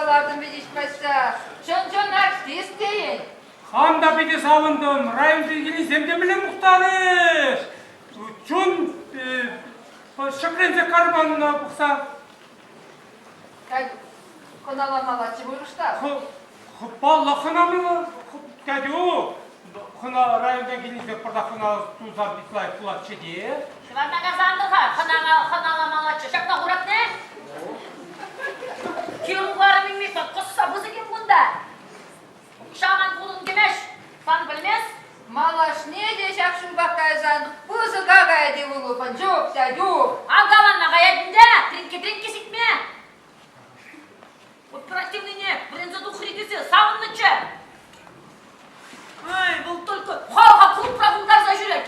лартӑм вӗт иҫмасса. Чӑн-чӑн артист тейӗн. Хам та питӗ савӑнтӑм, районти килнисем те мӗнле мухтарӗҫ. Чун ҫӗкленсе карманна пӑхса. Хӑналамаллаччӗ пуль-ҫке. Паллах хӑнамалла, дядю. Хӑна районта килнисем пӑртак хӑна тусан пит лайӑх пулатчӗ те. Ҫӑварна касантӑр-ха, хӑналамаллаччӗ. Ҫакна хуратне? Кирукарӑм илмест, кӑсса пысӑк-им кунта? Укҫаман кулӑн кӗмест, сан пӗлмес. Малашне те ҫак ҫулпах кайсан пысӑка каять ывӑлу, Пӑнчук, дядю. Авкаланма каять ӗнтӗ, тринкки-тринкки сикме. Вот противныйне вӗренсе тухрӗ тесе савӑннӑччӗ. Эй, вӑл только халӑха клубра култарса ҫӳрет.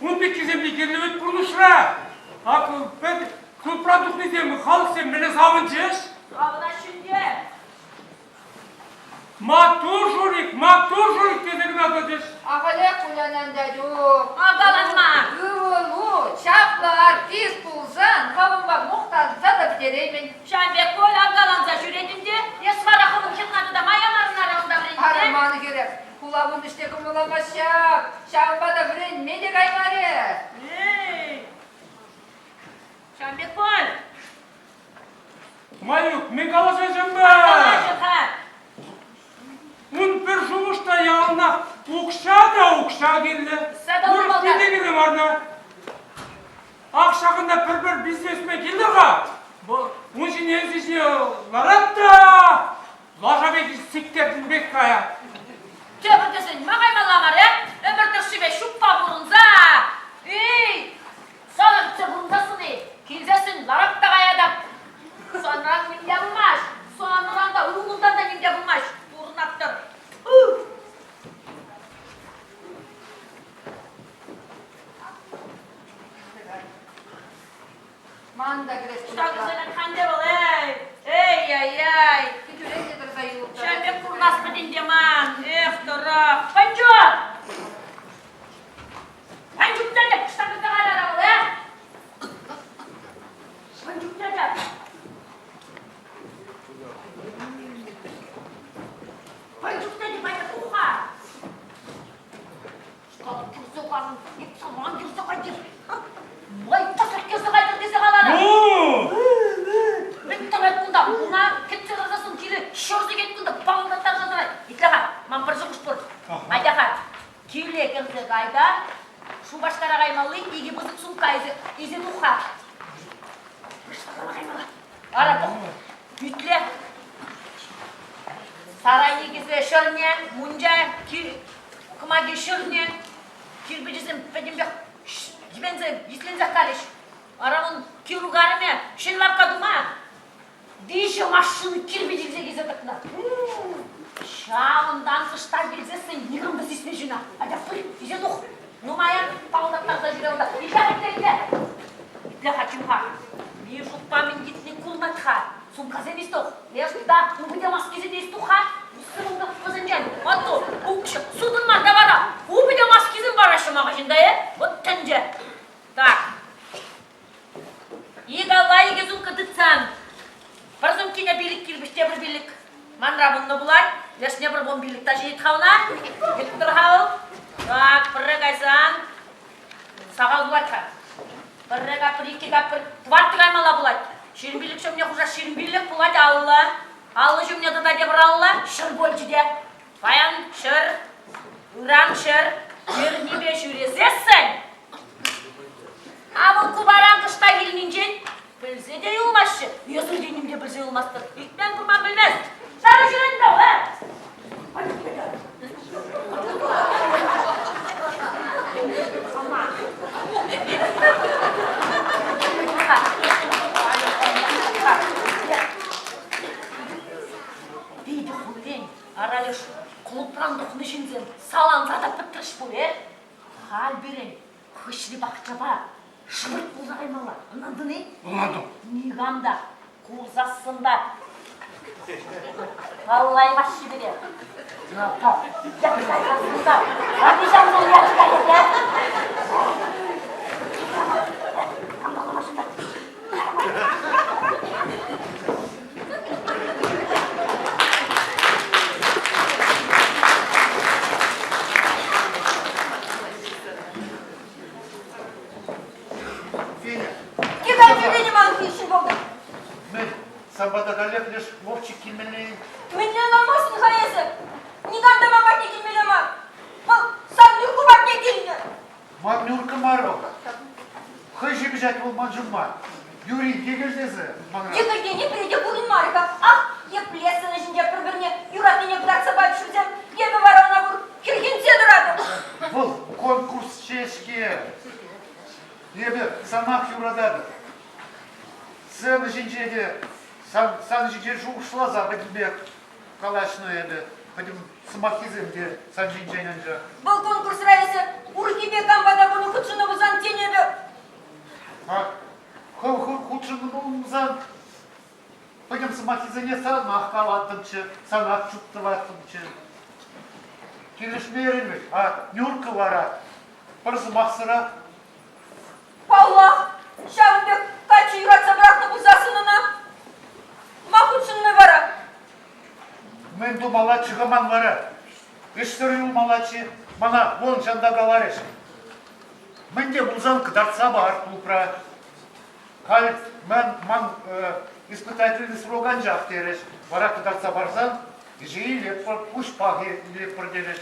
Ун пеккисем те кирлӗ вӗт пурнӑҫра. Ак клубра тухнисем халӑхсем мӗнле савӑнчӗҫ? Савӑнаҫҫӗ ӗнтӗ. Маттур, Шурик, маттур, Шурик тесе кӑна тӑчӗҫ. Ахалех кулянан дядю. Авкаланма. Ывӑлу чаплӑ артист пулсан хӑвӑнпа мухтанса та пӗтереймӗн. Ҫавӑн пек Коля авкаланса ҫӳрет ӗнтӗ. Эс вара хӑвӑн хӗрна тата ма ямарӑн унта вӗренме? Арман хӗрӗ, хула пурнӑҫне кӑмӑлламасть ҫав. Ҫавӑнпа та вӗренме те каймарӗ. Эй, ҫавӑн пек Коль. Маюк, мӗн калаҫасӑмпа? Калаҫӑр-ха. Ун пӗр шухӑш та яланах укҫа та укҫа кирлӗ. Урӑх ним те кирлӗ мар на. Ак ҫакӑнта пӗр-пӗр бизнесмен килтӗр-ха. Ун ҫине ӗнси ҫине ларать та лаша пек сиктертӗн пек каять. Тепӗр тесен ма каймалла мар, э? Ӗмӗр тӑршшӗпе ҫуппа пурӑнса. Эй, Сана кӗтсе пурӑнсассӑн-и, килсессӗн ларап та каятӑп. Санран ним те пулмасть, санран та, ывӑлунтан та ним те пулмасть. Пурӑнатӑр. Ман та кӗрес Ҫакӑ ханде вӑл, эй, эй-яй-яй. Кӗтӳрен те тӑрса юлтӑр. Ҫав пек пурӑнас пӗтӗнте ман. Эх, тӑрах. Панчо! Панчук дядя, штангы кайрара вӑл, э? Панчук дядя. Панчук дядя, пойдет уха. Шкалып кирсе калын, саман кирсе кайтыр. Май тасах кирсе кайтыр тесе каларӑм. Мӗн тӑрать кунта? Уна кӗтсе тӑрсассӑн киле ҫӗрсе кет кунта паңлаттарса тӑрать. Итле-ха, ман пӗр шухӑш пур. Атя-ха, Киле кӗрсе кай та Шупашкара каймалли икӗ пысӑк сумка илсе тух-ха. Каймалла. Ара, пӑх, итле. Сарай никӗсӗ ҫӗрнӗ, мунча кӑмаки ҫӗрнӗ, кирпӗчӗсем пӗтӗмпех йӗпенсе, исленсех калӗҫ. Ара, ун Кирук арӑмӗ ҫӗн лавкка тума Виҫӗ машина кирпӗч илсе килсе тӑкнӑ. Ҫавӑнтан ӑҫта килсессӗн никам та сисмен ҫынна. Атя пыр, илсе тух. Нумая паллаттарса ҫӳре унта. Итле, итле, итле. Итле-ха, чим-ха. Мишукпа мӗн китни кулмать-ха. Сумкасем ис тух. Леш туда, упӑте маскисене ис тух-ха. Сывлӑх вӗсенчен. Атту, укҫа сутӑнман тавара. Упӑте маскисем параҫҫӗ магазинта, э? Вот тӗнче. Так, Ик алла икӗ сумка тытсан пӗр сумкине пилӗк кирпӗч те пӗр пилӗк манра пулнӑ пулать. Лешне пӗр вунпилӗк та ҫитет-ха ӑна. Кӗттӗр-ха вӑл. Так, пӗрре кайсан сахал пулать-ха. Пӗрре капӑр, иккӗ капӑр, тӑваттӑ каймалла пулать. 25 ҫумне хушас 25 пулать 50. 50 ҫумне тата тепӗр 50, 100 пулчӗ те. Паян 100, ыран 100, эрнипе ҫӳресессӗн А вӑл купаран кӑшта килнинчен пӗлсе те юлмаҫҫӗ. Эсӗ ним те пӗлсе юлмастӑр. Илтмен курман пӗлмест. Сарӑ ҫӳрен тав, э? Питӗ хуллен, ара леш клубран тухнӑ ҫынсем саланса та пӗтрӗҫ пуль, э? Халь пирӗн хыҫри пахчапа шӑпӑрт пулса каймалла. Ӑнлантӑн-и? Ӑнлантӑм. Никам та курсассӑн та паллаймасть пире. Сан пата каллех леш Вовчик килмелле-и? Мӗнле ӑнланмастӑн-ха эсӗ? Никам та ман патне килмелле мар. Вӑл сан Нюрку патне килнӗ. Ман Нюрка мар вӑл. Хӑй ҫыпӑҫать вӑл ман ҫумма. Юрий, йӗкӗлтесе манран. Йӗкӗлтени пӗри те курӑнмарӗ-ха. Ах, епле сцена ҫинче пӗр-пӗрне юратнине кӑтартса пачӗҫ вӗсем. Эпӗ вара ӑна пур хӗрхенсе тӑратӑп. Вӑл конкурс ҫеҫ-ҫке. Эпӗ санах юрататӑп. Сцена ҫинче те сан, сан ҫинчен шухӑшласа пӗтӗмпех калаҫнӑ эпӗ. Пӗтӗм сӑмаххисем те сан ҫинчен анчах. Вӑл конкурсра эсӗ урӑххипе кампа та пулин хутшӑннӑ пулсан тен эпӗ... А хӑв хутшӑннӑ пулсан пӗтӗм сӑмаххисене санах калаттӑмччӗ, санах чуптӑваттӑмччӗ. Килӗшмерӗн вӗт, а Нюрка вара пӗр сӑмахсӑрах Паллах, ҫавӑн пек каччӑ юратса пӑрахнӑ пулсассӑн ӑна ма хутшӑнмӗ вара? Мӗн тумаллаччӗ-ха ман вара? Ӗҫсӗр юлмаллаччӗ. Мана вон ҫанта каларӗҫ. Мӗн те пулсан кӑтартса пар клубра. Халь ман, ман испытательный срок анчах терӗҫ. Вара кӑтартса парсан ӗҫе илетпӗр, пуҫпах илетпӗр терӗҫ.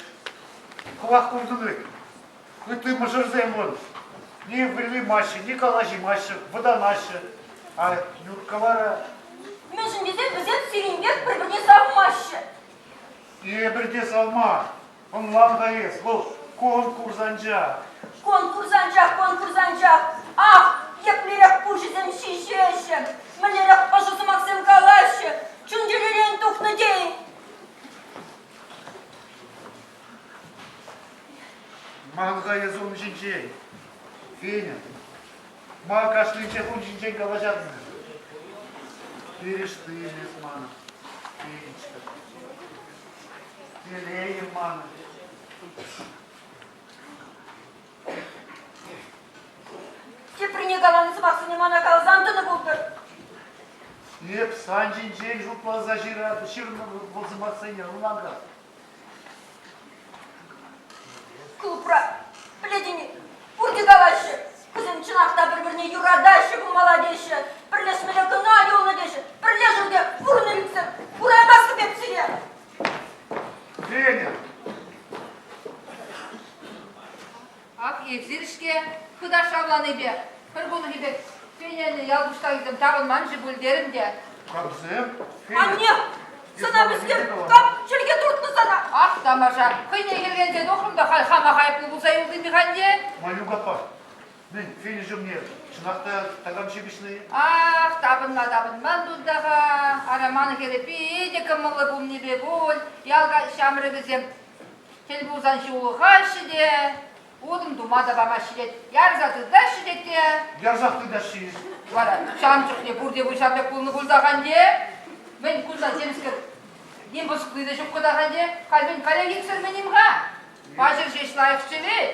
Хӑвах куртӑн вӗт. Ытти мӑшӑрсем вӑл ни вӗллимаҫҫӗ, ни калаҫимаҫҫӗ, вӑтанаҫҫӗ. А Юркка вара... Мӗншӗн тесен вӗсем сирӗн пек пӗр-пӗрне савмаҫҫӗ. Эпир те савма. Ӑнлан-ха эс, вӑл конкурс анчах. Конкурс анчах, конкурс анчах. Ах, еплерех пуҫӗсем ҫиҫеҫҫӗ, мӗнлерех ӑшӑ сӑмахсем калаҫҫӗ, чун-чӗререн тухнӑ тейӗн. Ман-ха эс ун ҫинчен, Феня. Ма кашнинчех ун ҫинчен калаҫатӑн? Пирӗштийӗм эс манӑн, Фенечка. Телейӗм манӑн. Теприне каланӑ сӑмахсене мана каласан тӑнӑ пултӑр. Эп сан ҫинчен шутласа ҫырнӑ вӑл сӑмахсене, ӑнлан-ха. Клубра, пӗлетӗн-и, пурте калаҫҫӗ. Вӗсем чӑнах та пӗр-пӗрне юратаҫҫӗ пулмалла теҫҫӗ. Пӗрлешмелле кӑна юлнӑ теҫҫӗ. Пӗрлешӗр те пурӑнӑр ӳксӗр. Кураймастӑп эп сире. Женя! Ак эсир-ҫке хыта шавланипе пӗр кунхи пек Феняне ял пуҫтахӗсем тапӑнман-ши пуль терӗм те. Камсем? Анне, сана мӗскер кам чӗлхе туртнӑ сана? Ах, тамаша, хӑйне хӗрхенсе тухрӑм та халь хамах айӑплӑ пулса юлтӑм-и анне? Малюк аппа, мӗн, Феня ҫумне чӑнах та такам ҫыпӑҫнӑ-и? Ах, тапӑнма тапӑнман тунта-ха. Ара, ман хӗрӗ питӗ кӑмӑллӑ пулнипе пуль. Ял ҫамрӑкӗсем тӗл пулсан ҫулӑхаҫҫӗ те, утӑм тума та памаҫҫӗ тет. Ярса тытаҫҫӗ тет те. Ярсах тытаҫҫӗ-и? Вара ҫавӑн чухне пурте пуҫ пек пулнӑ пуль те. Мӗн кунта темскер ним пӑсӑкли те ҫук кӑтахан те. Халь мӗн каллех иксӗлменим-ха? Паҫӑр ҫеҫ лайӑхчӗ вӗт.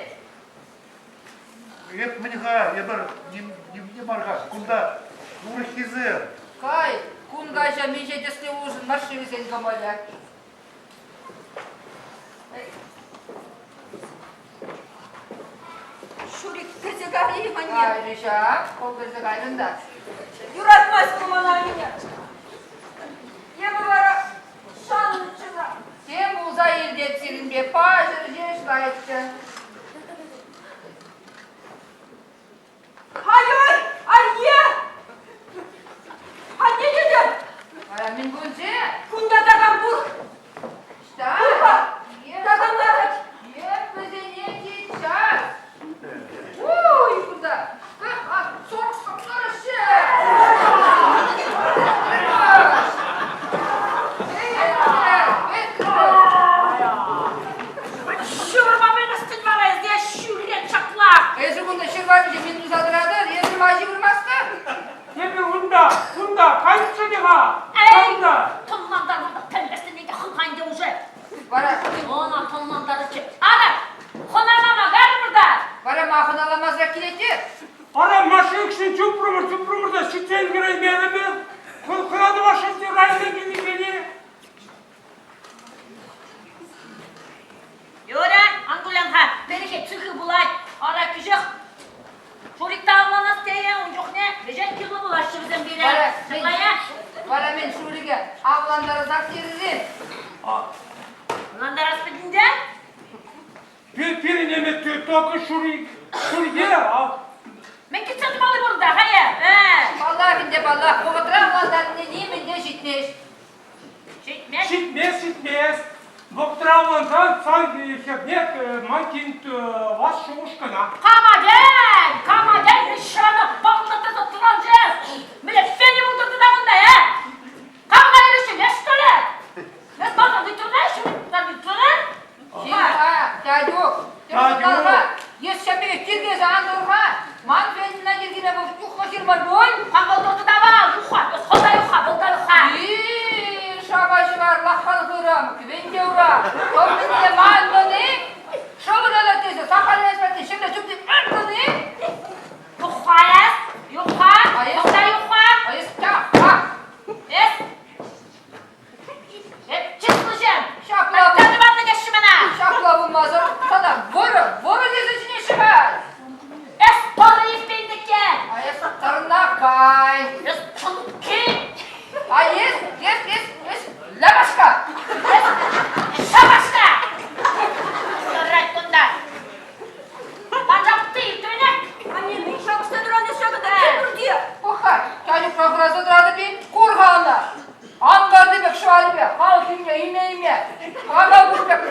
Эп мӗн-ха, эпӗр ним, ним те мар-ха. Кунта урӑххисем. Кай, кун каҫа миҫе тӗслӗ улшӑнмасть-ши вӗсен кӑмӑлӗ? Шурик кӗрсе кайрӗ-и анне? Кайрӗ ҫав, вӑл кӗрсе кайрӑн та. Юратмасть ку мана анне. Эпӗ вара шаннӑччӗ ӑна. Тем пулса иртет сирӗнпе, паҫӑр ҫеҫ лайӑхчӗ. Ай-ой, анне! Анне тетӗп! Вара мӗн пулчӗ? Кунта такам пур. Ӑҫта? Пур-ха. Такам ларать. Эп вӗсене сейчас. Уй, кунта. Сорок сорок Ҫывӑрма пӗлместӗн вара эсӗ, ҫӳрен ҫаплах. Эсӗ кунта ҫырварӗнче мӗн туса тӑратӑн? Эсӗ ма ҫывӑрмастӑн? Эпӗ унта, кунта кайсчӗ-ха. Эй, тӑнлантарма пӗлместӗн ӗнтӗ хӑлха ӗнтӗ уже. Вара Ӑна тӑнлантарчӗ. Ара, хӑналама кайрӑмӑр та. Вара ма хӑналамасӑр килет те? Ара, машинкшӗн чупрӑмӑр, чупрӑмӑр та ҫитсе ӗлкӗреймерӗмӗр. Хӑратӑва шӗтсе района килнисене. Юрӗ, ан кулян-ха, перехет сыхӑ пулать. Ара, кӗҫех Шурик та авланас тейӗ, ун чухне вӗҫен кирлӗ пулаҫҫӗ вӗсем пире. Вара, вара мӗн? только ҫурхи, а Мӗн кӗтсе тӑмалли пур та, хая? Паллах ӗнтӗ, паллах. Вӑхӑтра ӑнлантарнине нимӗн те ҫитмест. Ҫитмест. Ҫитмест, ҫитмест. Вӑхӑтра ӑнлансан сан хӗрне ман кин вас шухӑш кӑна. Кама тен, кама тен, ҫӑрана паллӑ тӑран жес. Мӗне фене пултӑр та кунта, э? Кам кайрӗ-ши, леш что ли? Эс малтан ыйтрӑн-и, ҫумӑн ыйтрӑн-и? Ҫын-ха, Татюк, тӗрӗс Эс ҫав пекех тиркесе ан тӑр-ха. Ман Федина йӗркине вӑл юхха ҫырман пуль. Кам вӑл тӑртӑ вал, юхха, эс хӑта юхха, вӑл та юхха. И, шапа ҫӑвар, лаххан хырӑм, кӗвенте ура. Тӑмсене мантӑн-и? Шӑвӑрӑлать тесе сахал патне ҫӗрле чупни мантӑн-и? Юхха эс, юхха, вӑл та юхха. А эс тяхха. Эс Эп чыслӑҫӑм. Ҫапла Тӑваннӑ теҫҫӗ мана. Ҫапла пулмасӑр сана вӑрӑ, вӑрӑ тесе чӗнеҫҫӗ-ха. Эс тӑрӑ илтменнӗкке. А эс тӑрнакай. Эс чӑнкки. А эс, эс, эс, эс лямашка. Эс шабашка. Тӑрать кунта. Панчах ты илтрӗне. Анне, мӗн шапӑшса тӑран эс ҫакӑнта? Кил пӳрте. Пӑх-ха, Танюк хӑраса тӑратӑп-и? Кур-ха ӑна. Анкарти пек шӑварӗпе халӑх илме илме-илме, кака пуҫ пек,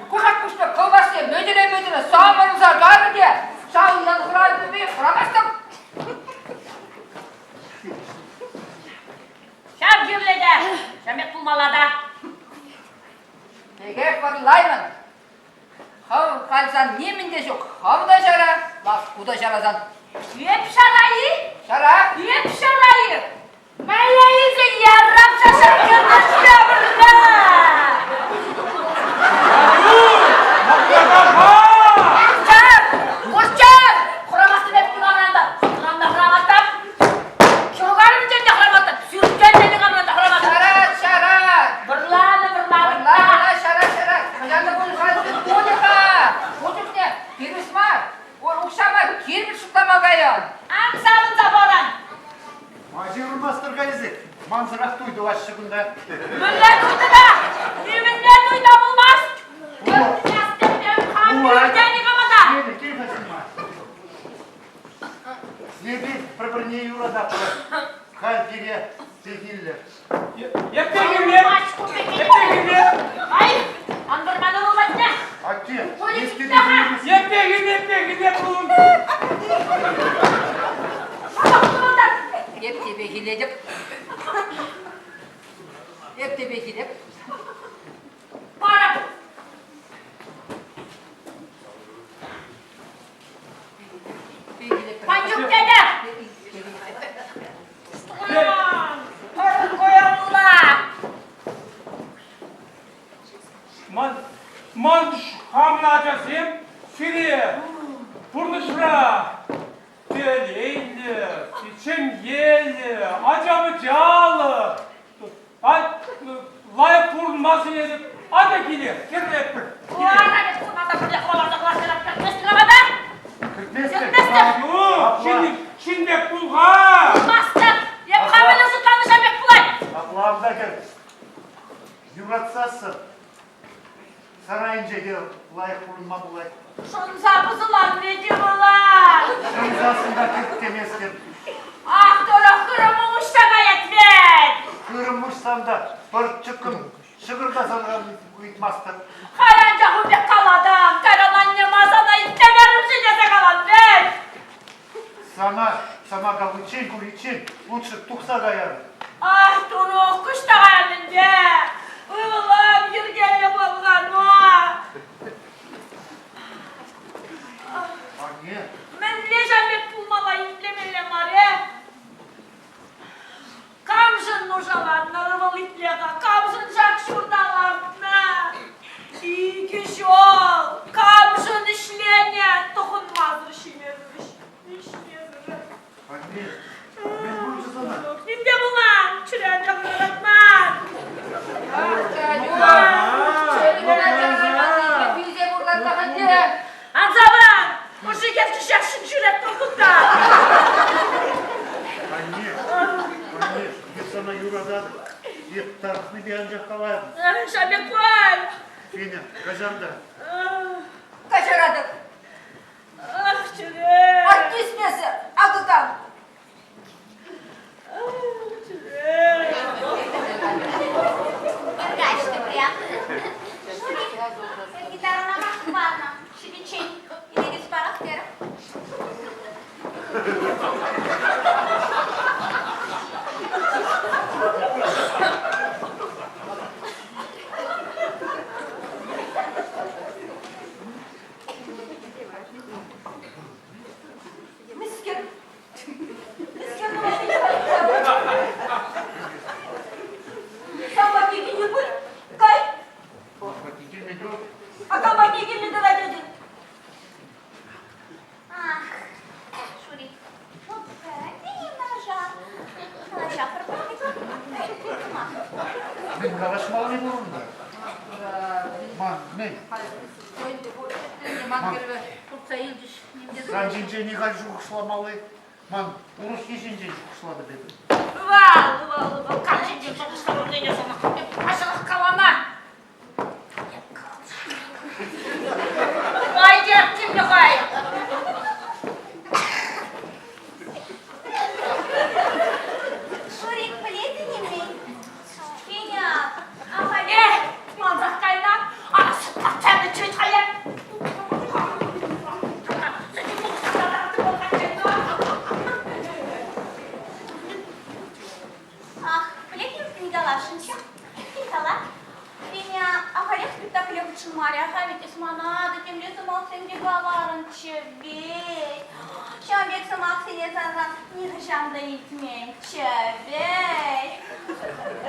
кушак пуҫ пек кӑлпасне мӗтӗре-мӗтӗре самӑрӑлса кайрӗ те ҫавӑнтан хӑрайнипе хӑрамастӑп. Ҫав кирлӗ те, ҫамек пулмалла та. Текех вӑрлаймӑн. Хӑв кайсан нимӗн те ҫук. Хӑв та ҫара, лашку та ҫарасан. Эп ҫара-и? Ҫара. Эп ҫара-и? Моя илсен ярап шашаккӑна Курчак! Курчак! Хурамастӑп эп никамран та. Сутӑнан та хӑрамастӑп. Ҫуркарӗнчен те хӑрамастӑп. Сӳркенчен никамран та хӑрамастӑп. Ҫара, ҫара! Вӑрланӑ, вӑрланӑ. Вӑрланӑ, ҫара, ҫара. Хӑҫан та пулин пулӗ-ха. Ку чухне пирус мар, укҫа мар, кирпӗч шутлама каян. Ан савӑнса паран. Ма ҫывӑрмастӑр-ха эсир? Мансӑрах туй тӑваҫҫӗ кунта. Мӗнле туй тата? Нимӗнле туй та пулмасть. Пулать. Кил-ха ҫырма. Эпир пӗр-пӗрне юрататпӑр. Халь пире пехиллӗ. Епле килме? Епле килме? Ай, ан вӑрмана патне. Атте, Епле килме, епле килме пулун? Эп те пехилетӗп. Эп те пехилеп. Пара. Панчук тете! Ман, ман хамӑн ачасем сире пурнӑҫра телейлӗ, ҫемьеллӗ, ача-пӑчаллӑ, лайӑх пурӑнма сӗнетӗп. Атя киле, кӗретпӗр. Кӗртместӗп. Ҫын пек пул-ха! Пулмастӑп! Эп хамӑн сыхланӑша пек пулать! Апла ан та кӗрт. Юратсассӑн сарайӗнче те лайӑх пурӑнма пулать. Шӑнса пӑсӑлан те пулать. Шӑнсассӑн та кӗрт теместӗп. Ах, тӑрӑх хырӑм уҫса каять вӗт! Хырӑм уҫсан та пӗр чӑккӑн ҫӑкӑр та санран ыйтмастӑп. Халь анчах ун пек калатӑн, кайран анне ма сана итлемерӗм-ши тесе калан вӗт! Сана сама каличчен куриччен лучше тухса каяр. Ах, Турух, куҫта каян ӗнтӗ. Ывӑлӑм йӗркеллӗ пулсан-ма. Анне. Мӗнле ҫав пек пулмалла итлемелле мар, э? Камшӑн нушаланнӑ ывӑл итле-ха, камшӑн ҫак ҫурта лартнӑ? Икӗ ҫул камшӑн ӗҫленӗ, тӑхӑнмасӑр ҫимесӗр, ӗҫмесӗр. Анне, мӗн пулчӗ сана? Ним те пулман, чӗре анчах ыратман. Ах, Танюк, чӗре пурлатса хӑнчӗ. Ан савӑн, ӑшӑ кӗрчӗ ҫӳрет кунта. Анне, анне, эп сана юрататӑп. Эп тарӑхнипе анчах каларӑм. Шамекваль! Феня, каҫар та. Каҫаратӑп. Мӗскер? Мӗскер Сан патне килнӗ пуль? Кай! А кам патне килнӗ тӑрать ӗнтӗ? Ах, Шурик, погоди ножа. Ножа Мӗн калаҫмалли пур унта? Ман, мӗн? Ман кӗрӗве туртса илчӗҫ. Сан ҫинчен нихаль шухӑшламалли. Ман урӑххи ҫинчен шухӑшлатӑп эпӗ. Ывал, ывал, ывал, кам ҫинчен шухӑшламаллине сана паҫӑрах калама. Айдер, тимлӗ-хай! Шурик, пӗлетӗн-и мӗн? Феня, ахаль... Эх, мансах кайнӑ. Ара, сытлатсанӑ чӗвӗт-хаяр. Ах, пӗлетӗн каласшӑнччӗ. Кала. Феня, ахалех спектакле хутшӑнмарӗ-ха ведь эс мана та темле сӑмахсем те каларӑнччӗ вӗт. Ҫавӑн пек сӑмахсене санран нихӑҫан та илтменччӗ вӗт.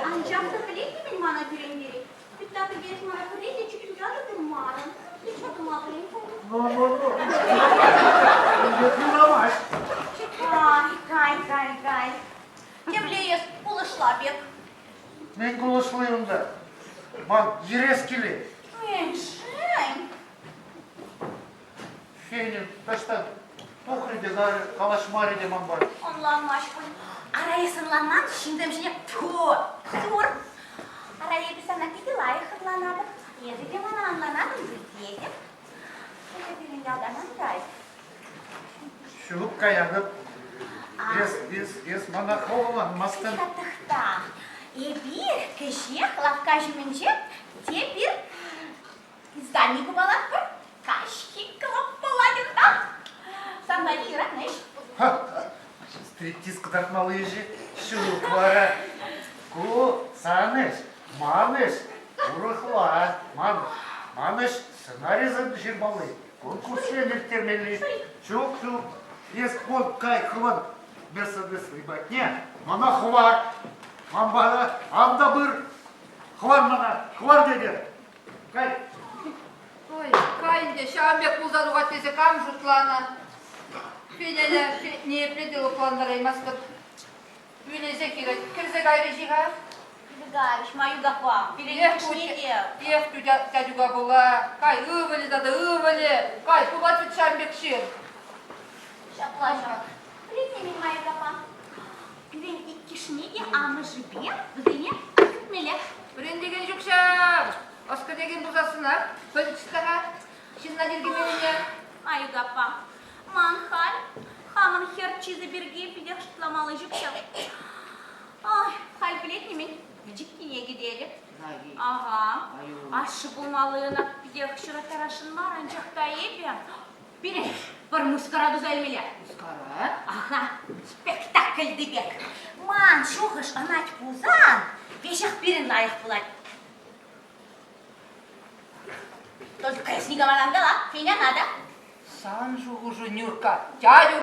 Анчах та пӗлетӗн-мӗн мана кӳрентерет? Спектакльте эс мана пӗрре те чуптуса та курмарӑн. Чуптуса тумалли Ну-ну-ну. Юрамасть. Ай, кай, кай, кай. Темле эс пулӑшла пек. Мӗн кулӑшли унта? Ман йӗрес килет. Мӗншӗн? Феня таҫта тухрӗ те кайрӗ, калаҫмарӗ те манпа. Ӑнланмасть пуль. Ара эс ӑнланман ҫынсем ҫине тьфу, тур. Ара эпӗ сана питӗ лайӑх ӑнланатӑп. Эсӗ те мана ӑнланатӑн пуль тетӗп. Эсӗ пирӗн ялтан ан кай. Ҫук, каятӑп. Эс, эс, эс мана хӑваланмастӑн. Тӑхта. Эпир кӗҫех лавкка ҫумӗнче тепӗр здани купалатпӑр. Каҫхи клуб пулать унта. Сан валли юратнӑ ӗҫ. Стриптиз кӑтартмалли ӗҫ-и? Ҫук вара. Ку сан ӗҫ, ман ӗҫ, урӑхла. Ман, ман ӗҫ сценарисем ҫырмалли. Конкурссем ирттермелли. Ҫук, ҫук. Эс вон кай хӑвӑн Мерседес патне. Мана хӑвар. Ман пата ан та пыр. Хӑвар мана, хӑвар тетӗп. Кай. Ой, кай ӗнтӗ, ҫавӑн пек пулса тухать тесе кам шутланӑ? Федяне ниепле те лӑплантараймастӑп. Ӳлесе килет. Кӗрсе кайрӗҫ-и-ха? Гавич, мою гапа, переличните. Эх, тятюка пула, кай ывӑлӗ тата ывӑлӗ, кай пулать вӗт ҫавӑн пек ҫын. Ҫапла ҫав. Пӗлетне мою гапа. Пирӗн иккӗшне те амӑшӗпе вӗсене кӗтмелле. Вӗрентекен ҫук ҫав. Ӑс кӗтекен пулсассӑнах пӗлчӗ-ха ҫынна тиркемеллине. Маюк аппа, ман халь хамӑн хӗр чысӗ пирки питех шутламалли ҫук ҫав. Ай, халь пӗлетне-мӗн, пӗчӗккине кӗтетӗп. Ага, ашшӗ пулмалли ӑна питех ҫыраттарасшӑн мар, анчах та эпӗ пирӗн пӗр мыскара туса илмелле. Мыскара? Ага, спектакльти пек. Ман шухӑш ӑнать пулсан, веҫех пирӗн лайӑх пулать. Только эс никому ан кала, Феня надо. Сан шухӑшу, Нюрка, дядю.